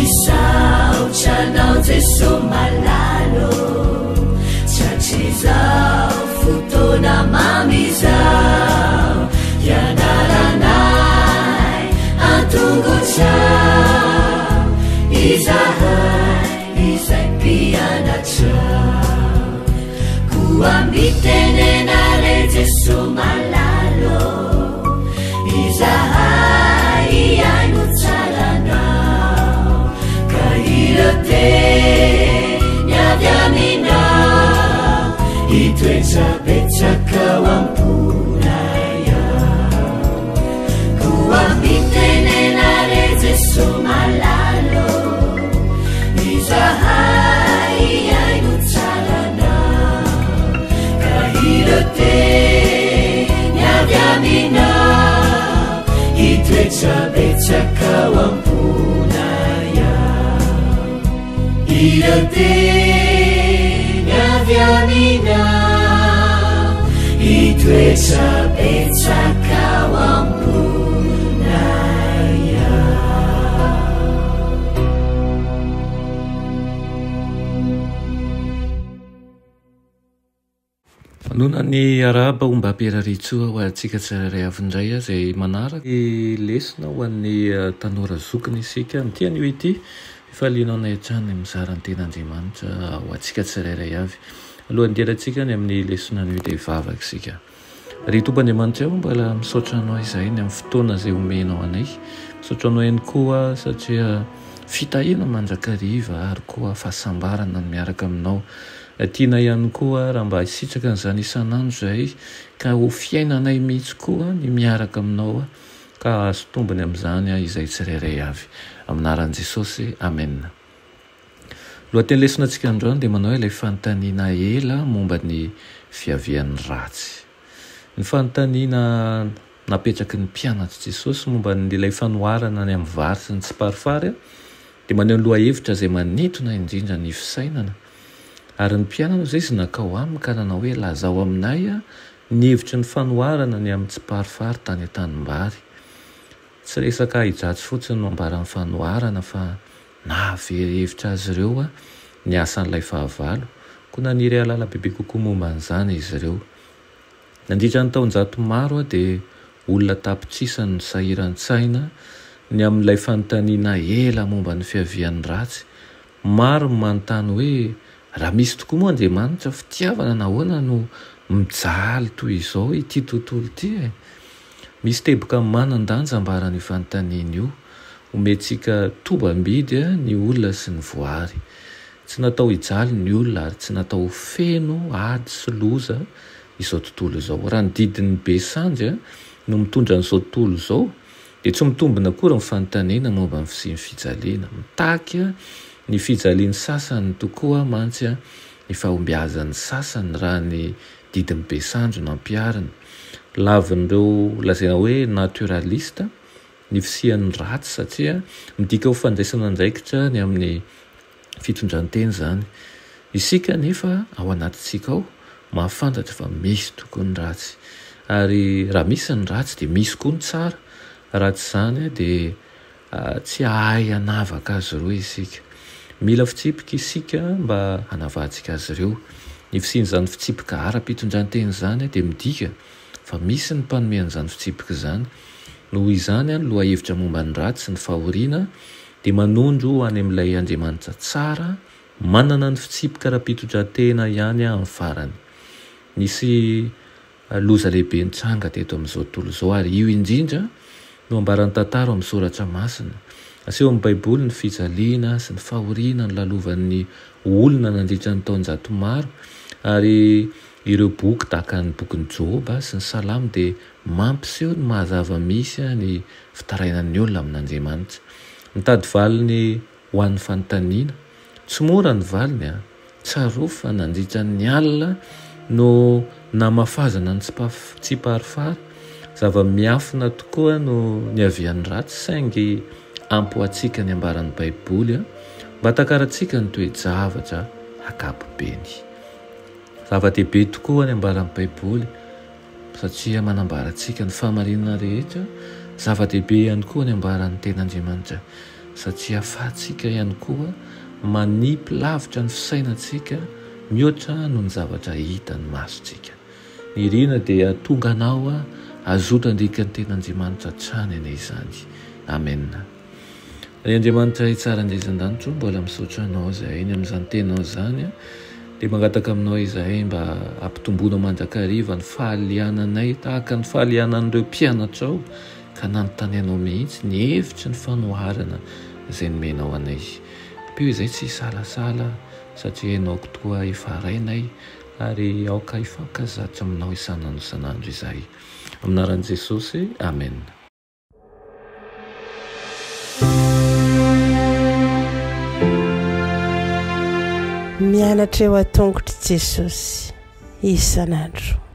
Misaotra anao Jeso malala ô, Tratrizao fotoana mamy izao, Hianaranay an-tongotrao, Izahay izay mpianatrao. Koa mitenena re Jeso malala ô, Izahay hihaino tsara anao, Ka ireo teny avy aminao, Hitoetra betsaka ao am-ponay ao. Koa mitenena re Jeso malala ô, Izahay hihaino tsara anao, Ka ireo teny avy aminao, Hitoetra betsaka ao am-ponay ao. Ireo teny avy aminao, Hitoetra betsaka ao am-ponay ao. Manoana ny arahaba ombam-pirariantsoa ho antsika tsirairay avy indray izay manaraka ny lesona ho an'ny tanora zokiny isika amin'ity anio ity. Fifaliana anay hatrany mizara ny tenin'Andriamanitra ho antsika tsirairay avy. Alohan'ny hidirantsika any amin'ny lesona anio dia hivavaka isika. Ry Tompo Andriamanitra o, mbola misaotra Anao izahay ny amin'ny fotoana izay omenao anay. Misaotra Anao ihany koa satria fitahiana mandrakariva ary koa fahasambarana ny miaraka Aminao. Tianay ihany koa raha mba hisitraka an'izany isan'andro izahay ka ho fiainanay mihitsy koa ny miaraka Aminao ka hahazo tombony amin'izany izahay tsirairay avy. Amin'ny anaran'i Jesosy, Amena. Lohateny lesona antsika androany dia manao ilay fanontaniana ela momba ny fiavian'ny ratsy. Ny fanontaniana napetraky ny mpianatr'i Jesosy momba ny ilay fanoharana ny amin'ny vary sy ny tsiparifary dia maneho ny lohahevitra izay manintona indrindra ny fisainana. Ary ny mpianany hoy izy nankao aminy ka nanao hoe lazao aminay ny hevitry ny fanoharana ny amin'ny tsiparifary tany an-tanimbary. Tsy resaka ahi-dratsy fotsiny no ambaran'ny fanoharana fa Nahavery hevitra azy ireo ny asan'ilay fahavalo, koa naniry hahalala bebe kokoa momba an'izany izy ireo. Nandritra ny taonjato maro dia olona an-tapitrisany no sahiran-tsaina ny amin'ilay fanontaniana ela momba ny fiavian'ny ratsy. Maro ny manontany hoe, 'Raha misy tokoa moa Andriamanitra fitiavana, nahoana no mijaly toy izao ity tontolo ity e? Misy teboka manan-danja ambaran'io fanontaniana io. Omentsika tombam-bidy ny olona sy ny voary. Tsy natao hijaly ny olona ary tsy natao ho feno ady sy loza izao tontolo izao. Raha ny didin'ny be sandry no mitondra an'izao tontolo izao dia tsy mitombina akory ny fanontaniana momba ny fisian'ny fijaliana. Mitaky ny fijalian'ny sasany tokoa mantsy ny fahombiazan'ny sasany raha ny didin'ny be sandry no ampiharina. Lavin'ireo lazaina hoe naturaliste ny fisian'ny ratsy satria midika ho fandraisana andraikitra ny amin'ny fitondran-tena izany. Isika anefa ao anatintsika ao mahafantatra fa misy tokoa ny ratsy. Ary raha misy ny ratsy dia misy koa ny tsara. Raha tsy izany dia Tsy hahay hanavaka azy ireo isika. Mila fitsipika isika mba hanavahantsika azy ireo. Ny fisian'izany fitsipika ara-pitondran-tena izany dia midika fa misy ny mpanome an'izany fitsipika izany. Noho izany, ny lohahevitra momba ny ratsy sy ny fahoriana dia manondro ho any amin'ilay Andriamanitra tsara manana ny fitsipika ara-pitondran-tena ihany amin'ny farany. Nisy Loza lehibe nitranga teto amin'izao tontolo izao, ary io indrindra no ambaran'ny tantara ao amin'ny Soratra Masina. Asehon'ny Baiboly ny fijaliana sy ny fahoriana nolalovan'ny olona nandritra ny taonjato maro, ary ireo boky tahaka ny bokin'i Joba sy ny Salamo dia mampiseho ny maha zava-misy ny fitarainan'ny olona amin'Andriamanitra. Mitady valiny Ho an'ny fanontaniana, tsy mora ny valiny an! Tsarovy fa nandritra ny alina no namafazana ny tsiparifary, zava-miafina tokoa no niavian'ny ratsy saingy ampy ho antsika ny ambaran'ny Baiboly mba hatakarantsika ny toe-javatra ankapobeny. Zava-dehibe tokoa ny ambaran'ny Baiboly satria manambara antsika ny fahamarinana rehetra, zava-dehibe ihany koa ny ambaran'ny Tenin'Andriamanitra. satria ahafahantsika ihany koa manipy lavitra ny fisainantsika mihoatra noho ny zavatra hitan'ny masontsika. Ny irina dia tonga anao hazoto handika ny tenin'Andriamanitra hatrany anie izany. Amena. Ry Andriamanitra tsara indrindra an-danitra o, mbola misaotra Anao izahay ny amin'izany teninao izany. Dia mangataka aminao izahay mba hampitomboanao mandrakariva ny fahaliananay tahaka ny fahalianan'ireo mpianatrao ka nanontany Anao mihitsy ny hevitry ny fanoharana izay nomenao anay. Ampio izahay tsy hisalasala satria Ianao toa efa Rainay ary aoka hifankazatra aminao isan'andro isan'andro izahay. Amin'ny anaran'i Jesosy, Amena. Mianatra eo an-tongotr'i Jesosy isan'andro.